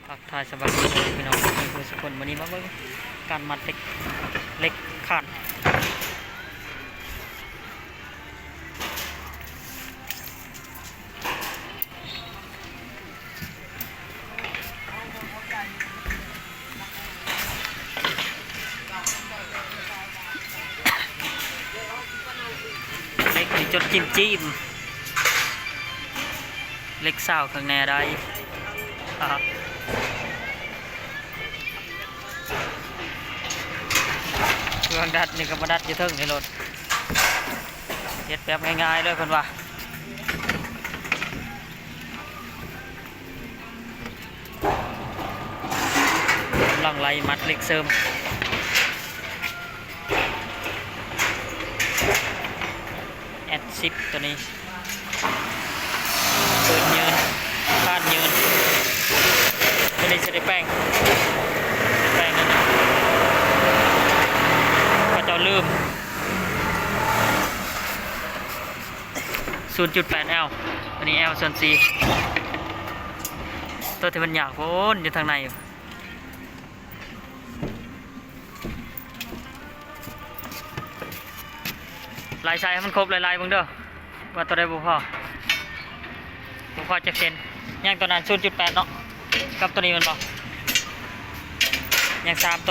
ທັກທາຍສະບາຍດີພີ່ນ້ອງເບິດທຸກຄົນ. ມື້ນີ້ມາເບິ່ງການມັດເຫຼັກ ເຫຼັກຄານ ເຫຼັກນີ້ຈົນຈິ້ມໆ ເຫຼັກຊາວຂ້າງແນ່ໄດ້ ເຄື່ອງດັດນີ້ກໍມາດັດຢູ່ເທິງນີ້ໂລດ ເຮັດແບບງ່າຍໆເລີຍເພິ່ນວ່າ. ກຳລັງໄລ່ມັດເຫຼັກເສີມ ແອັດສິບ ຕົວນີ້ ເປີດຍືນ ຄານຍືນ ຕົວນີ້ຊິໄດ້ແປງ ແປງນັ້ນນະ ເຂົາເຈົ້າລືມ ສູນຈຸດແປດແອວ ອັນນີ້ແອວສ່ວນສີ່ ຕົວທີ່ມັນຍາກໂພນຢູ່ທາງໃນ ໄລ່ໃສ່ໃຫ້ມັນຄົບຫຼາຍໆເບິ່ງເດີ ວ່າຕົວໃດບໍ່ພໍ ບໍ່ພໍຈັກເສັ້ນ ຍັງຕົວນັ້ນສູນຈຸດແປດເນາະ ກັບຕົວນີ້ແມ່ນບໍ່ ຍັງສາມໂຕ.